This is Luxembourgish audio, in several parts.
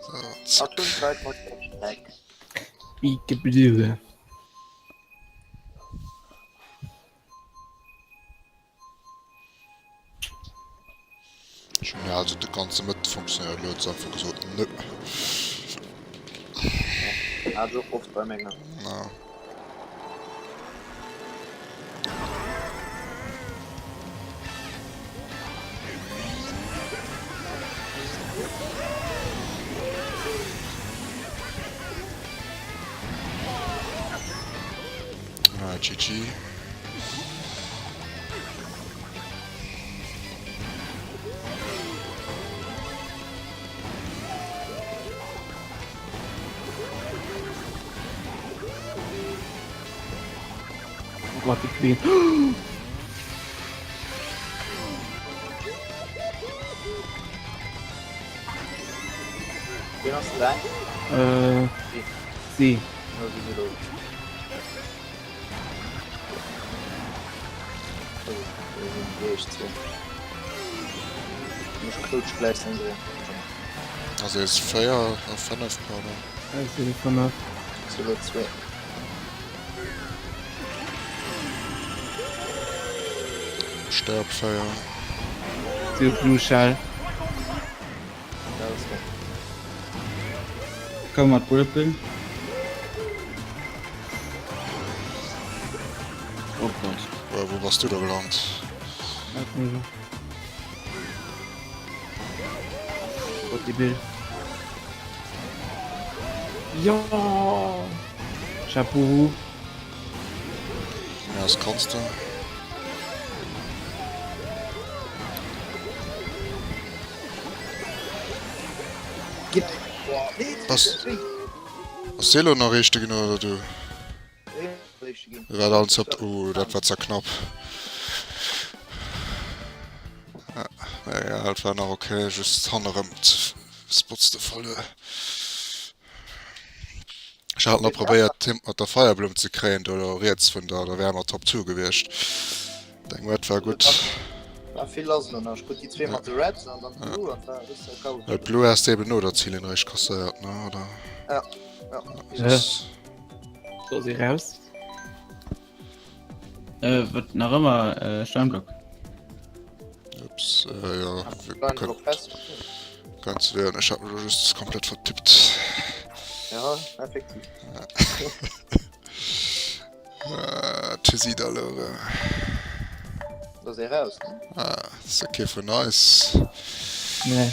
So, zack. Ike Blue. Ech hunn also de ganze Mëtte funktionéiert, elo huet se einfach gesot nö. Hat ech och oft bei menger. Na. Ah, GG. Oh Gott, die Queen. Wien ass dräi? Äh, si. Ja, si si lo. Also ist 4 auf 5 pardon. Also 5. Solo 2. Sterb 4. Si Blue Shell. Komm mat Bullet Bill. Oh Gott. Äh, wo warst du da gelandet? Gott, Bill. Ja! Chapeau. Ja, das kannst du. Was? Ass dee lo nach éischte ginn oder du? War alles op oh, dat war zerknapp. Ja, ja, dat war nach okay, just hannerëm Spots de verluer. Ech hat nach probéiert him mat der Feierblumm ze kréien do riets vun der, da wäre mer Top 2 gewiescht. Deng Wett war gutt. War vill lass elo nach. Ech krut déi zwee mat de Reds an dann d'Blue an war e bësse Chaos. Ja, d'Blue has de eben no der Ziellinie eréischt kasséiert, ne, oder? Ja, ja. Ja. So, si raus. Äh, wat nach ëmmer äh, Steinblock. Ups, äh, ja, Steinblock fest. Ganz wéi, ech hat mech elo just komplett vertippt. Ja, effektiv. Äh, Tüssi da lo. Da se raus, ne? Ah, ist okay vun eis. Nee.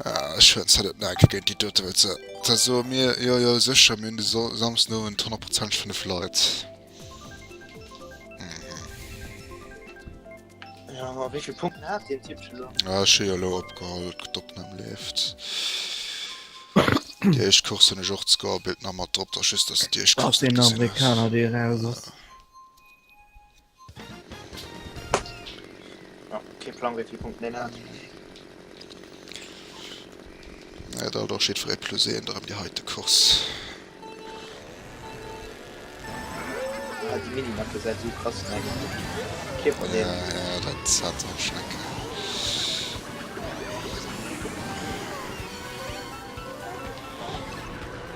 Ah, ech schwören, es hätt et nach eng Kéier géint déi dote, well se da soe mir, jo, jo, sécher, mir hunn de So Samsdenowend honnertprozenteg 5 Leit. Ja, ma wéi vill Punkten hat deen Typchen lo? Ah, ech hu jo elo opgeholl, d'Opnam leeft. Déi éischt Course hunn ech och d'Scorebild nach mat drop, da just, dass de déi éischt Ass Course net deen gesinn hues. Amerikaner, dee raus ass. Ja, kee Plang wéi vill Punkten deen hat. Ja, da hat och jiddweree plus een erëm déi heite Course. Ah, déi Minimap gesäit esou krass un eigentlech. Kierper Ja, deen. ja, dat hat och schon eng Kéier.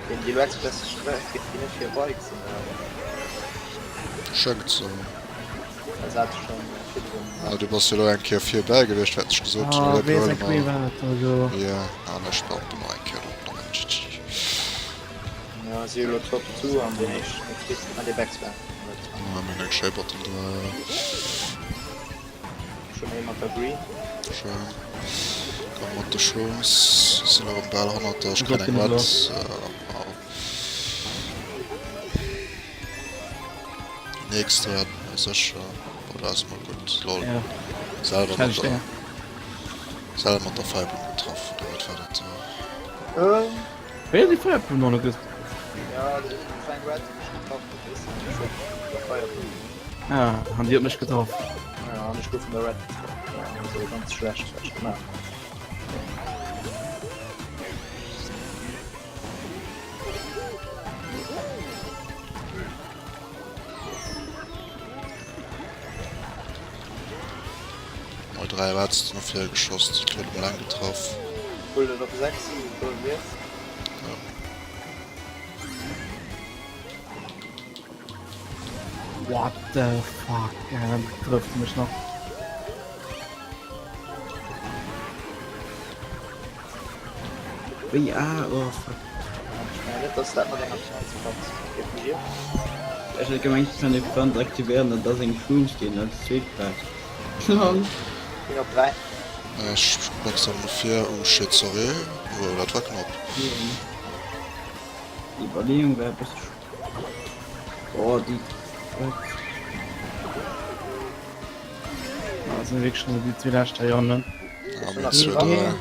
Deen Dilo Express geet net fir Bikes oder? Schéngt sou. Dat hat ech schon virdrun. Ah, du bass jo lo eng Kéier virbäi gewiescht, wat ech gesot hunn, Ah, oder? wéi ass Huele eng Queen mer. war dat also? Ja, an ech brauch do nach eng Kéier d'Opnam. GG. Ja, si elo Top 2 an deen éischten, deen zweeten, ah dee Bex war. Ja, mir hunn eng schéi Bottom 3. Schon ee mat der Green. Schön. Komm mat de Chance. Sinn erëm bal hannert der. Ech kréien eng Red. Déi nächst Red sécher. Oder ass mol gutt. Lol. Ja. Selwer mat der, selwer mat der Firebomb getraff. Oder wat war dat do? Ähm. Wéi ass déi Firebomb noch net ges. Ja, dat war eng Red, déi mech getraff huet, weess de. Ech wollt der Firebomb. Ah, an déi huet mech getraff. Ja, an ech gouf vun der Red getraff. Ja, also ganz schlecht, wat ech gemaach hunn. Mol 3 Reds no vir geschoss, d'huet mol eng getraff. Bullet op 6, goal riets. What the fuck, dann trifft mech nach. Wéi ah oh fuck. Ech mengen net dass dat mat enger Chance klappt. Ech hat gemengt ech kann de Brand aktivéieren an da seng Shrooms ginn als zweet Plaz. Lol. Sinn op 3. Ech wechsel no vir. Oh shit, sorry. Oh, dat war knapp. Déi Iwwerleeung war e bësse sch. Oh déi. What? Ah, sinn wierklech nëmme déi zwee lescht hei hannen. Ja, mir zwee, dräi.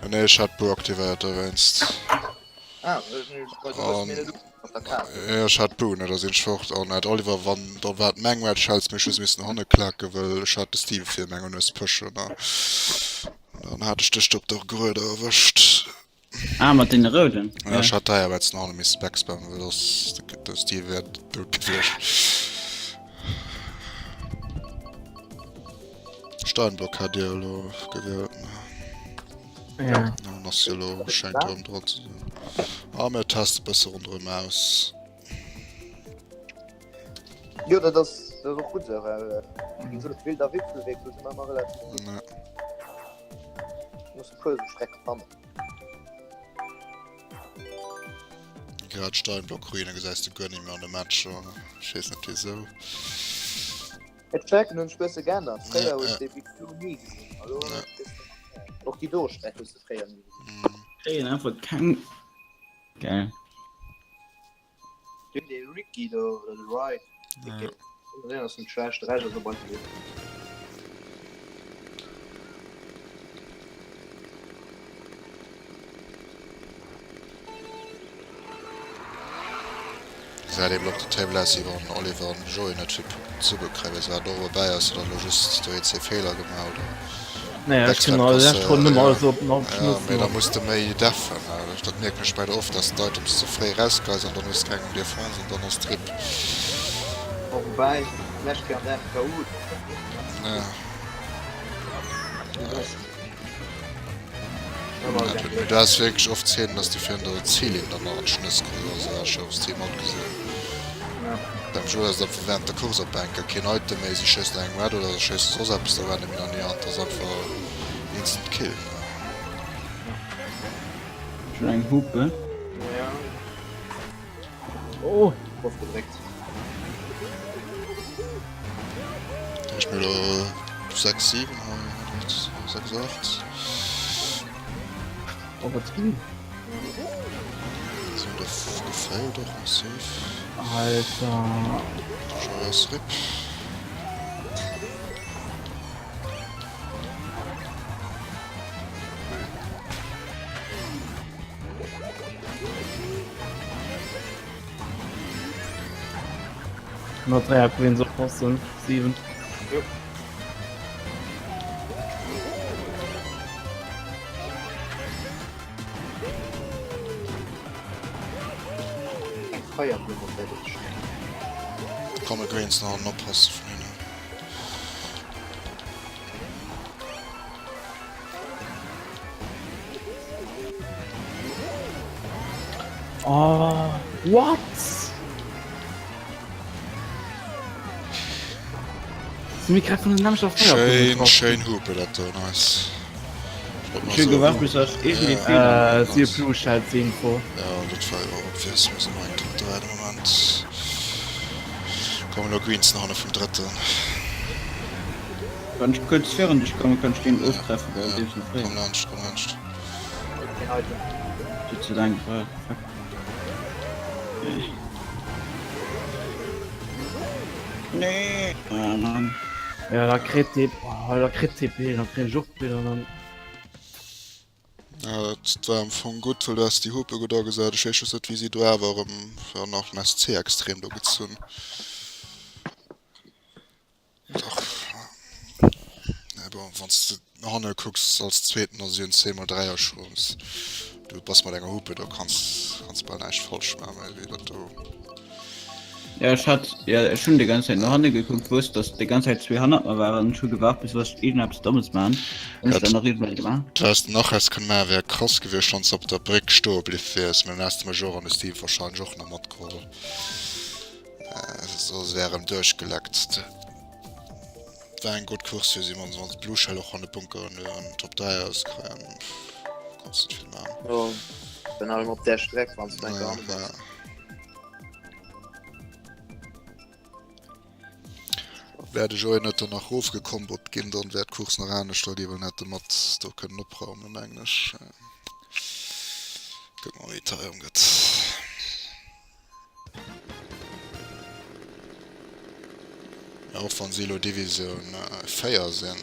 Nee, ech hat d'Bou aktivéiert dowéinst. Ah, du mir net op der Kaart. Jo, ech hat d'Bou net, da sinn ech fort. An Ed Oliver, wann da war et meng Red Shells, mee ech hu se missen hanne klaken, well ech hat de Steve fir menger Nues pëschen. Dann hat ech dech do op der Grueder erwëscht. Ah, mat deene rouden? Ja, ech hat dräi Aberts nach hanne misse backspammen, well soss de Steve wär dout gewiescht. Steinblock hat Dir elo gewielt, ne? Ja. Dann ass jo elo schéngt erëm dran ze sinn. Ah, mir teste bësse ronderëm aus. Jo, dat ass dat ass och gutt esou, well wéi gesot, Wild a Wipfelweg, do si mer ëmmer relativ gutt. Ja. Muss e puer esou Strecke fannen. Grad Steinblock-Ruine gesäis de guer net méi an de Matcher. Ech weess net wisou. Et Strecken hunn ech bësse geännert. Fréier hues Ja, de déi do ni gesinn. Elo Ja. hues de och déi do Streck hues de fréier ni gesinn. Mm. Kréien einfach keng. Geil. Deen dee Ricky do oder de Ry. Ja. Deen ass net schlecht, de Rescht ass op einfach gutt. Gesäit eben op der Table aus wéi wann Oliver an Joé net vill Punkten zesummen kréien, well se waren och bäi ass oder elo just do een zwee Feeler gemaach oder Naja, ech hunn all lescht Ronn nëmme alles op den Ja, Schluss mee da no. muss de méi deffen. Dat mierken ech bei der oft, dass d'Items ze fréi rausgeis an dann hues de keng Defense an dann ass d'Rip. Bon, woubäi, d'lescht Kéier an der FKU. Ja. Du has wierklech oft Szenen, dass déi virun der Zillinn dann nach an d'Schnëss kommen oder sou, ech hu Stream matgesinn. Beim Joe ass et einfach während der Course op enker keen Item méi, si schéissen eng Red oder se schéisse soss eppes der random in an déi Hand, ass einfach instant kill. Schon eng Hupe. Oh! Ofgedréckt. Ech mir elo 6, 7 hei, 6, 8. Oh, wat ginn? So, da gefällt och massiv. Alter. Joyous Rip. Mat 3 Queens oppassen, 7. Jo. Eng Feierblumm op der Steng. Komme Greens nach an oppassen vun hinnen. Oh, what? Sind mir gerade von den Namen auf Schéin, schéin Hupe dat do, nice. Schön gemacht, bis das irgendwie Fehler. Äh, sie Blue Shell 10 vor. Ja, dat war jo obvious, mir sinn eng Top 3 de Moment. Kommen elo Greens nach hanne vum drëtten. Wann ech kuerz virun dech kommen, kann ech deen oftreffen, well dee ass fréier. Komm laanscht, komm laanscht. Huet ze laang gebraucht, fuck. Nee! Ah Mann. Ja, da kritt die, oh, da kritt TP, da kritt ich och wieder dann. Ja, dat war am Fong gutt, well du has déi Hupe gutt agesat. Ech weess just net, wéi si do awer erëm nach den SC extrem do gezunn. Dach. Nee, bon, wann s de no hanne kucks, als Zweeten ass et jo en 10 mol 3 er Chance. Du bass mat enger Hupe, do kanns kanns bal näischt falsch maachen, méi wéi dat do. Ja, ech hat, ja, ech hunn déi ganz Zäit no hanne gekuckt, wousst, dass déi ganz Zäit zwee hannert mer waren an ech hu gewaart, bis ech iergendeppes Dommes maachen. Hunn ech dann nach iergendwann gemaach. Dat s de nach häss kënne maachen, wär krass gewiescht, wann s de op der Bréck stoe bliww wiers, mä dann häss de mech och an de Steve warscheinlech och nach matgeholl. So se wär erëm duerchgeleckt. War eng gutt Course fir si, wann se Blue Shell och hanne bunkeren an Top 3 auskréien. Kannst net vill maachen. Jo, virun allem op där Streck, wann s du enker hanne bass. Wär de Joé net dann nach rofgekombot ginn, dann wär d'Course nach aneschter gi, well en hätt e mat do kënnen opraumen, mengen ech. Kucke mer wéi et hei erëm gëtt. Ja, och wann si elo Divisioun 4 sinn.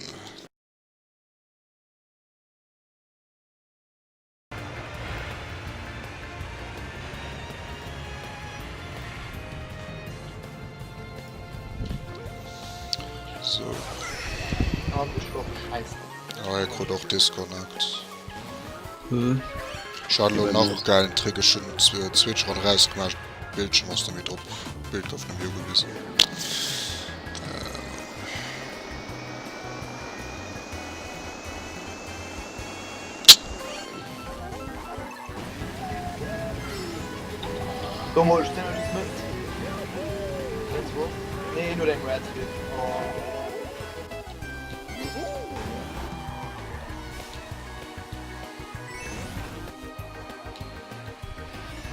So. Ah, er krut och Disconnect. Ech hat elo nach e geilen Trick, ech hunn d'Switch ran eraus gemaach, Bildschirm ass net méi drop, Bild gouf net méi ugewisen. Komm ech sinn just net. Let's go. Nee, nur eng Red kritt. Oh.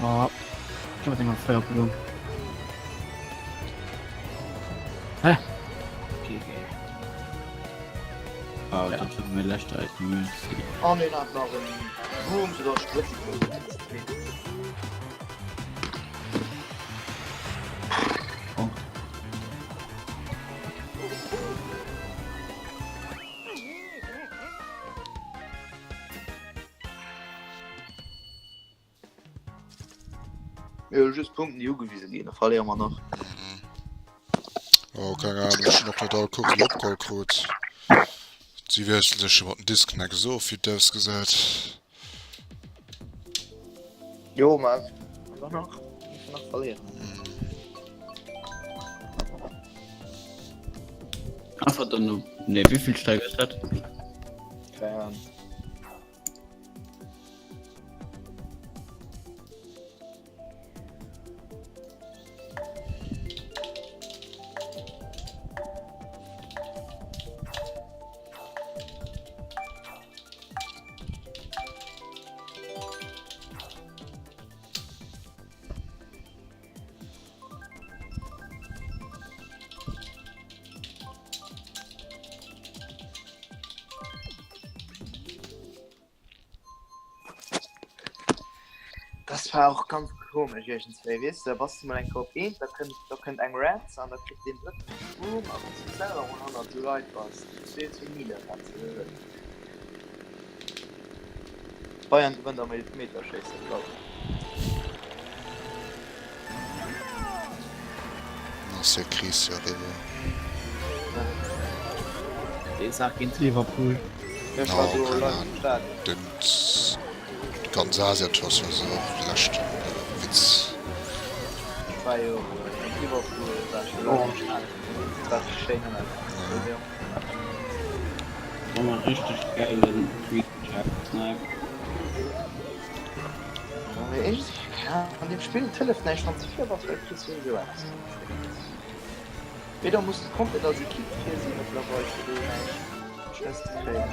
Oh, ich hab enger Feier gelungen. Hä? GG. Ah, ja. dat war mein leschter Item. Merci. An een hat nach en Boom, soudass ech drëtte gouf. Oh. Mir hu just Punkten déi ugewise ginn, da verléiere mer nach. Oh, keng Ahnung, ech hunn och net all Kugel opgeholl krut. Si wiessele sech jo mat den Disconnects of, wéi et ausgesäit. Jo, ma dann nach, musse nach verléieren. Einfach dann no. Ne, wéi vill Streck ass dat? Keng Ahnung. Das war och ganz komesch iergendswéi, weess de, da bass de mol eng Kéier op eent, da kënnt, da kënnt eng Rats an da kritt deen drëtten e Schwumm a wann s du selwer mol hannert esou Leit bass, kriss du iergendswéi ni dat wat se wëllen. Bayern gewënnt am Eelefmeterschéissen, glaub ech. Ass hir Kris jo eriwwer. Déi Saach géint Liverpool. Ech war Oh, do keng live am Ahnung. Stadion. Den, déi ganz Asia-Tour ass jo esou och de leschten Witz. Ech war jo géint Liverpool, war ech jo live am Stadion. Dat war richteg schéin ënnerwee. War mal richteg geilen Tweet Snipe. An dem Spill et hëlleft näischt wann s de vir bass, well kriss souwisou eppes. Mee da muss de komplett als Equipe vir si mëttlerweil fir do näischt Schlëss ze kréien.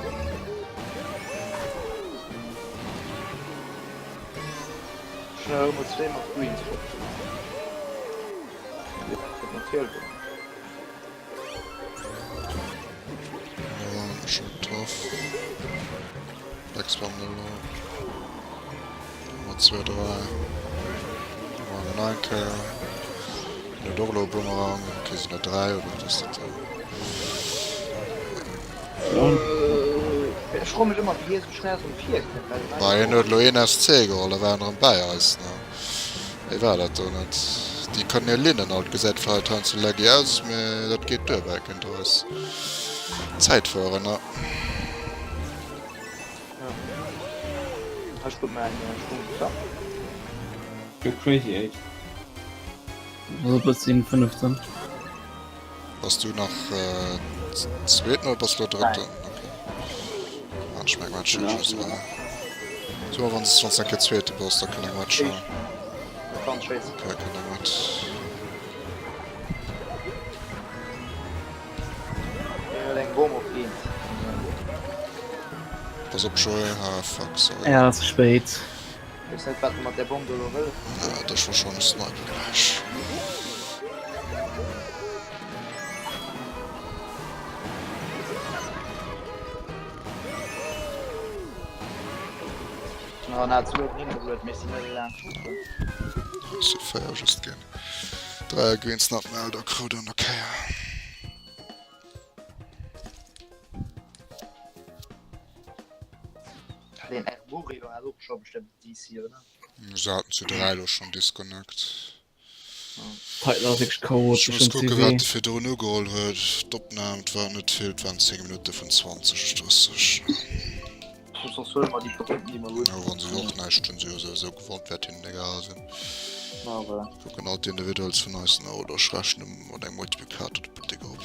Ech hunn elo mol zwéi mat Greens fort. Natierlech. Schon getroff. Ex-Bundle. Nummer 2, 3. Boomerang an ein Kéier. Huet och elo e Boomerang. Okay, sinn der 3 oder wat ass dat do? Ech froe mech ëmmer wéi hie sou schnell erëm vir kënnt, well Bah, hien huet elo een SC geholl, da war en erëm bäi eis, ne? Wéi war dat do net? Déi kënnen hir Linnen alt, gesäit vläit heiansdo laggy aus, mee dat geet duer bäi géint eis Zäitfuerer, ne? Ech krut mäin Schwung geklappt. Go crazy 8. Also bëss sinn fënneften. Bass du nach Zweeten oder bass du lo Drëtten? Okay. An ech meng Match schon so. So wann s wann s eng Kéier Zweete bass, da kënne eng Match. Okay, kënne eng Match. Pass op Joé, ah fuck, sorry. Ja, ze spéit. Weess net wat e mat där Bomm do elo wëll. Ja, dech warscheinlech snipen gläich. Oh, na, zu luet hingeluet, mee sinn net laang. Zu 4 just ginn. Dräier Greens nach Melder krut an der Kéier. Den Erburio hat och scho bestëmmt DC, oder? Se haten zu 3 lo schon Disconnect. Titan ass wierklech chaotesch Ech muss kucken wat de virdrun ugeholl huet. D'Opnahm, et war net vill, et waren 10 Minutte vun 20, 30. Soss huele mer déi Punkten déi mer hunn. Jo, wann se och näischt hunn, si jo souwisou gewonnt, wäert hinnen egal sinn. Ma voilà. Kucken alt d'Individuals vun eis no oder ech rechne mat engem Multiplikator de Buttek op.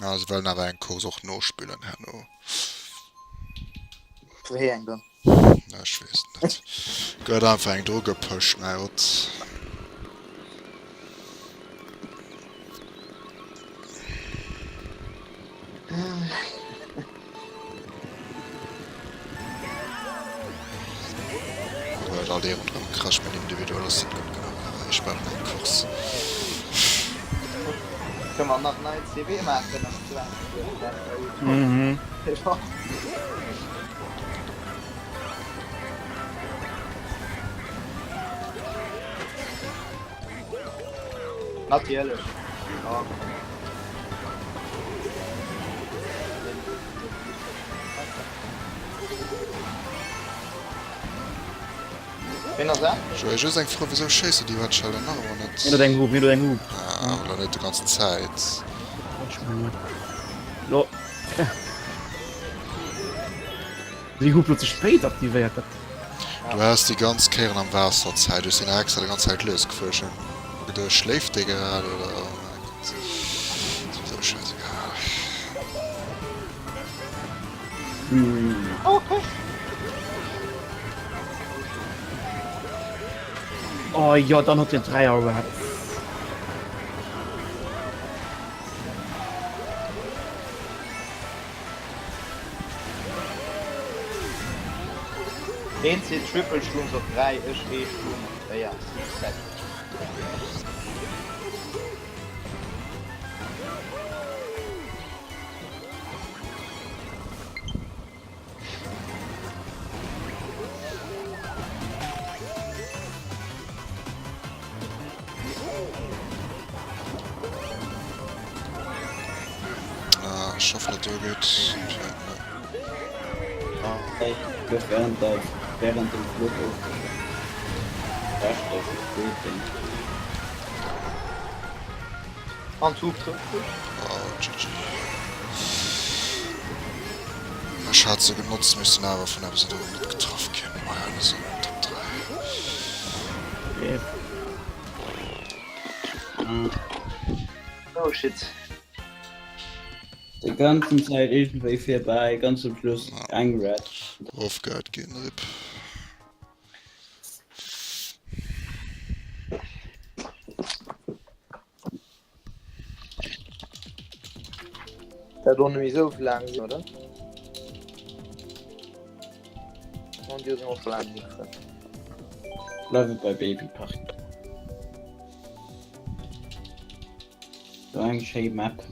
Ja, se wëllen awer eng Course och nospillen herno. Wéi eng dann? Na, ech weess et net. Gëtt einfach eng dru gepusht, mäi Gott. Huet all dee ronderëm Crash, mä individuell ass net gutt genuch. Awer ech brauch eng Course. Kënne mer nach en neien CW maachen am Mhm. Natierlech. Ja. Ween ass dat? Joé, just eng Fro, Wisou schéisse déi Red Shell dann nach ëmmer net? Hien huet eng Hup, hien huet eng Hup. Ah, awer lo net de ganzen Zäit. Lo. Déi Hup lo ze spéit aktivéiert, dat. Du has déi ganz Kéieren am Waasser Zäit. Ech sinn extra déi ganz Zäit lues gefuer. Ech hunn mer geduecht, schléift dee grad oder? Oh mäin Gott, souwisou schäisegal. Oh jo, dann huet hien 3 Rats. Heen zitt Triple Shrooms op 3, ech ee Shroom op 4. Set. Ah, ech hoffen dat do geet. Ah, gouf während der während dem Fluch ofgeschoss. Recht ass et gutt, den. An d'Hup trëfft sech. Oh, GG. Ech hat se genotzt, mee ech sinn awer vun eppes ënnerem net getraff ginn. Maja, dat ass awer Top 3. Oh shit. Déi ganzen Zäit iergendwéi virbäi, ganz zum Schluss eng Red. Ofgehäit ginn, rip. Dat och nemmi sou laang sinn, oder? An Dir sinn och scho laang net drin. Bleiwe bei Babypark. So eng schéi Map.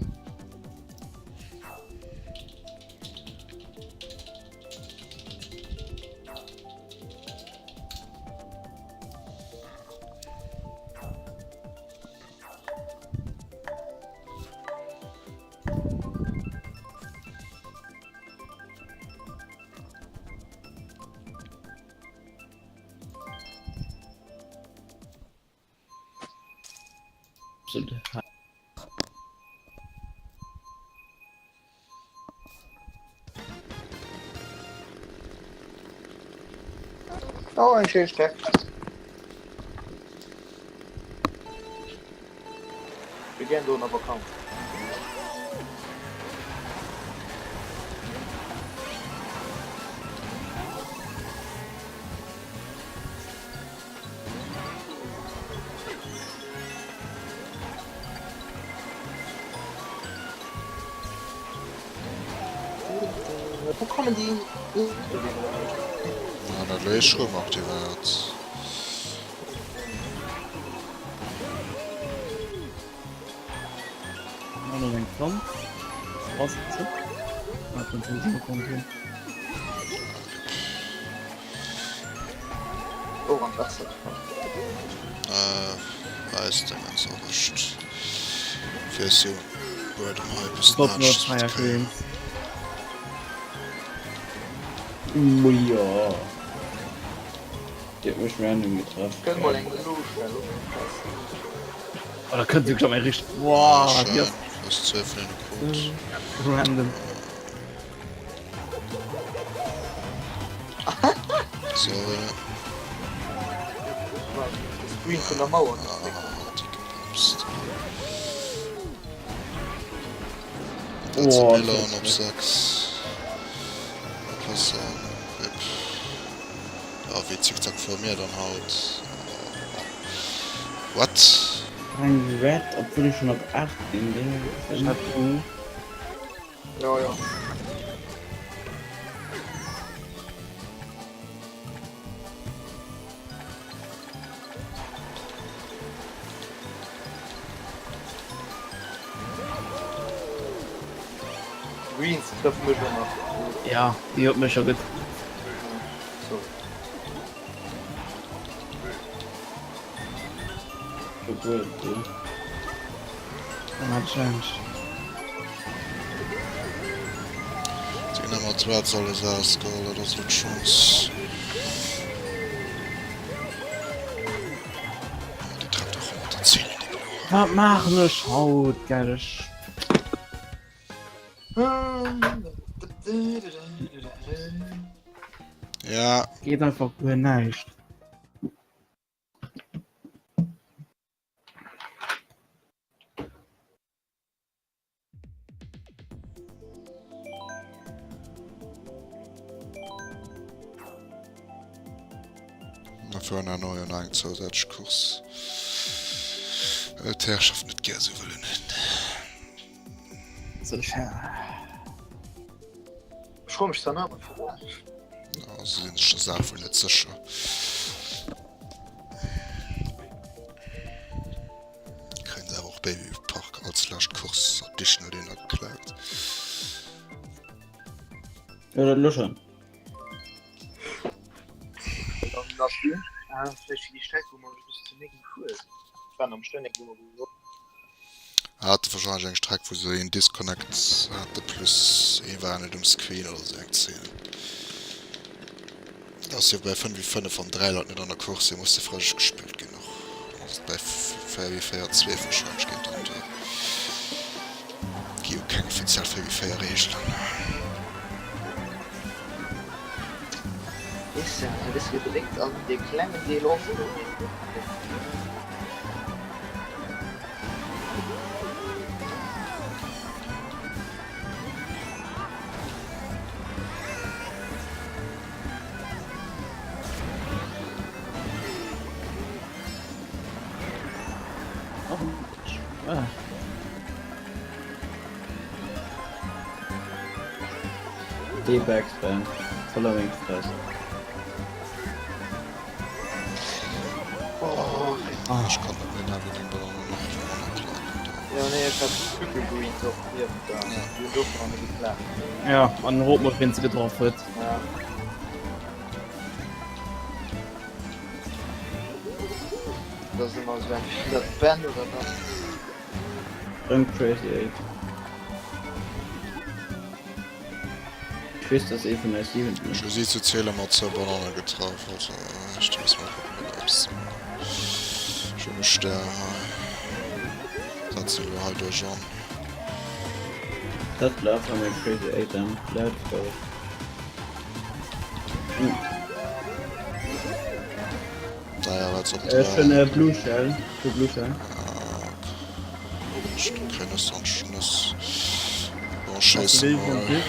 Oh, eng schéi Streck. Mir gär do an der Vakanz. Wou kommen déi Ah, dat elo eréischt rëm aktivéiert. An eng Flamm. Was? Ah, dann sind sie noch drin. Oh, an d'Waasser gefall. Äh, eis Dingens erwëscht. Weess jo, Buedem hei bis Stop laanscht no ass Fire okay. Queen. Muja. Déi huet mech random getraff. Gëtt mol eng elo schnell opgepasst. Oh, da kënnt wierklech eng richteg. Wow, déi ass Ass 12 vun den Code. random. Sorry. De Screen vun der Mauer. Ah, déi gepupst. Oh, Dat das Milan ist op 6. Plus RIP. Ja, wéi Zickzack vor mir dann haut. What? Eng Red, obwuel ech schon op 8 sinn. Ech hat Ja, ja. Greens trëfft mech och nach. Ja, déi huet mech scho gutt. Sorry. Dann hat ech Angscht. Déi hunn ëmmer d'Reds alles ausgeholl, dat ass elo d'Chance. Déi trefft och ëmmer der Zeen, déi Blo. Wat maachen ech haut, gell? Ech. Ja. Geet einfach guer näischt. Mir fueren herno jo nach eng zousätzlech Course, well d'Herrschaften et gär esou wëllen hunn. Sécher. Ech froe mech zwar nach ëmmer firwat. Ja, se sinn sech der Saach wuel net sécher. Kréien se awer och Baby Park als lescht Course additional deen erkläert. Jo, dat elo schon. Dann ass du ah, vläicht déi Streck wou mer bis zu 9 gefuer sinn. Waren am Stënnek wou mer gewonnen. Hate wahrscheinlech eng Streck wou se een Disconnect hate plus ee war net um Screen oder sou eng Zeen. Dat ass jo bei 5 v 5 wann 3 Leit net an der Course sinn, muss de frësch gespillt ginn och. Dann ass et bei 4 v 4 2 wahrscheinlech géint dann do. Gi jo keng offiziell 4 v 4 Reegelen. Weess de, e bësse gedréckt an dee klengen Deel och. Dee Backspam, Following Stress. Ech kann net méi nah wéi deng Bananen nach manner klaken do. Jo nee ech hat triple greens och niewent der, déi hunn dovun nach net geklaakt. Ja an rot mol wien se getroff huet. Ja. Dat ass ëmmer esou eng, dat Ben oder dat. Rëm Crazy 8. Ech weess dass ee vun eis 7 ass. Ech hu si zu Zele mat zwou Banane getraff, also ech muss mol kucken ob eppes ze man. Ech hunn e Stär hei. Setzen elo hei duerch an. Dat laf an eng Crazy 8 an. Let's go. op Ech hunn e Blue Shell, hu Blue Shell. Ech kréien e Sandschnëss. Bon, schéisse mol.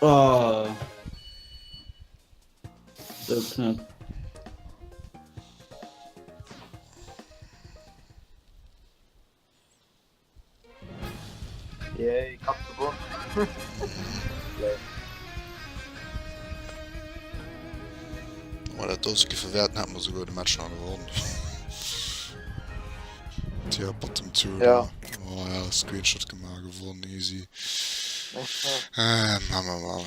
Oh. Sou knapp. Yay, Cup gewonnen. Wa mer dat do sou giffe wäerten, hätte mer souguer de Match nach gewonnen. Tja, Bottom 2. Ja. Oh ja, Screenshot gemaach, gewonnen, easy. Ähm, haben wir mal.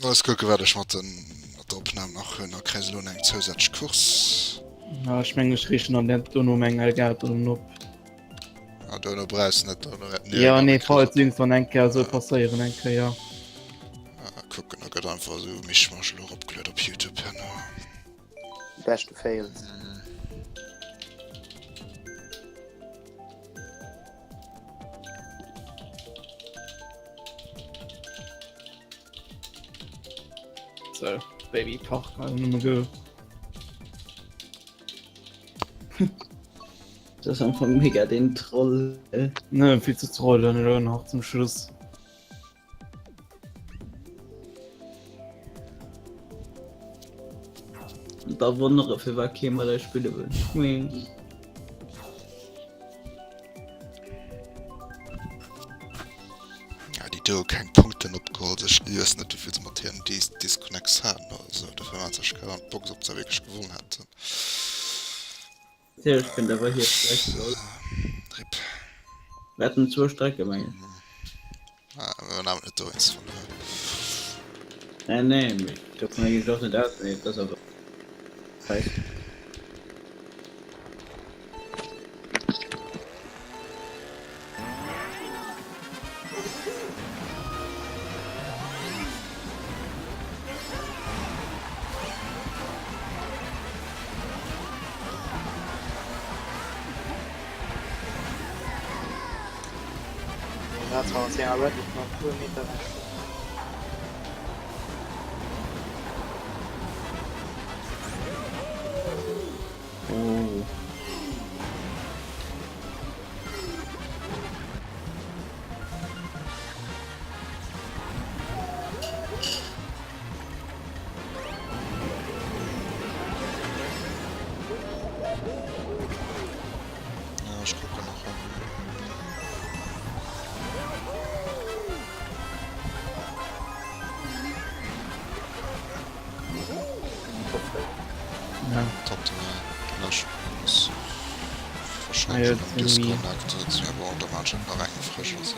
Lass kucken, wat ech mat den mat der Opnam nach hunn. Da kréis elo eng zousätzlech Course. Ja, ech mengen ech riichten an der dono meng Elgato dann op. Ah, dono brauchst net dono Ja nee falls irgendwann eng Kéier soll passéieren eng Kéier. Ah, kucken, da gëtt einfach esou Mischmasch elo eropgeluet op Youtube herno. Beschte Fails. So, Baby Park, also go. Das ist einfach mega den Troll. Ne, viel zu trollen oder nach zum Schluss. Da wonnere fir wat kee mat eis spille wëll. Wee. Ja, déi do keng Punkten opgeholl. Ech weess net, wéivill se mat hiren Dis Disconnects haten oder sou. Dofir waren se ech an d'Box, ob se wierklech gewonnen hätten. Natierlech kënnt awer hir Streck soll. Rip. Mir haten zwou Strecke mengen ech. Ah, mir waren awer net dowéinst verluer. Nee, nee, mee dovunner ginn ech och net aus, mee et ass awer scheiss. Oh. Ja, ech kucken nach eng. Ja. Top 3 Lëscht ass wahrscheinlech Ah, ja, schon irgendwie. disconnected. Ja, bon, da maan ech nach eng frësch. Also.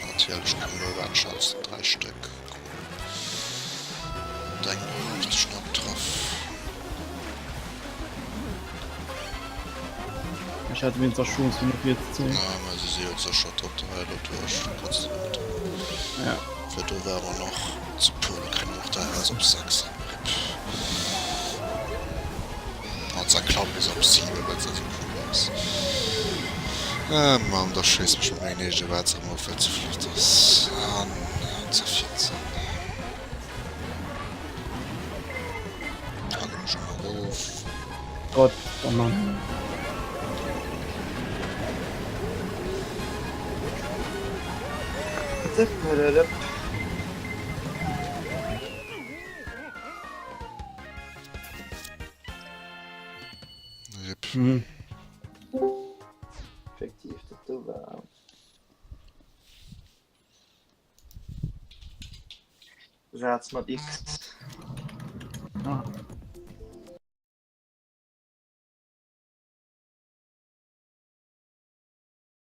Natierlech kommen elo wat schalls 3 Stéck. Cool. Eng richtig nach getraff. Ech hat wéinst der Chance fir no vir ze zéien. Ja, mä si si jo sécher Top 3 doduerch. Kanns de net. Ja. Fir do ware mer nach ze puer, da kréie mer och der eraus op 6. Rip. An se klamme bis op 7, well se esou cool ass. Ah Mann, da schéiss mech mat mengen eegene Wetz erëm of, well et ze flott ass. An ze 14. Da ginn ech emol erof. Gott, oh Mann. Rip. Mhm. Effektiv, dat do war. Saz mat X. Ah.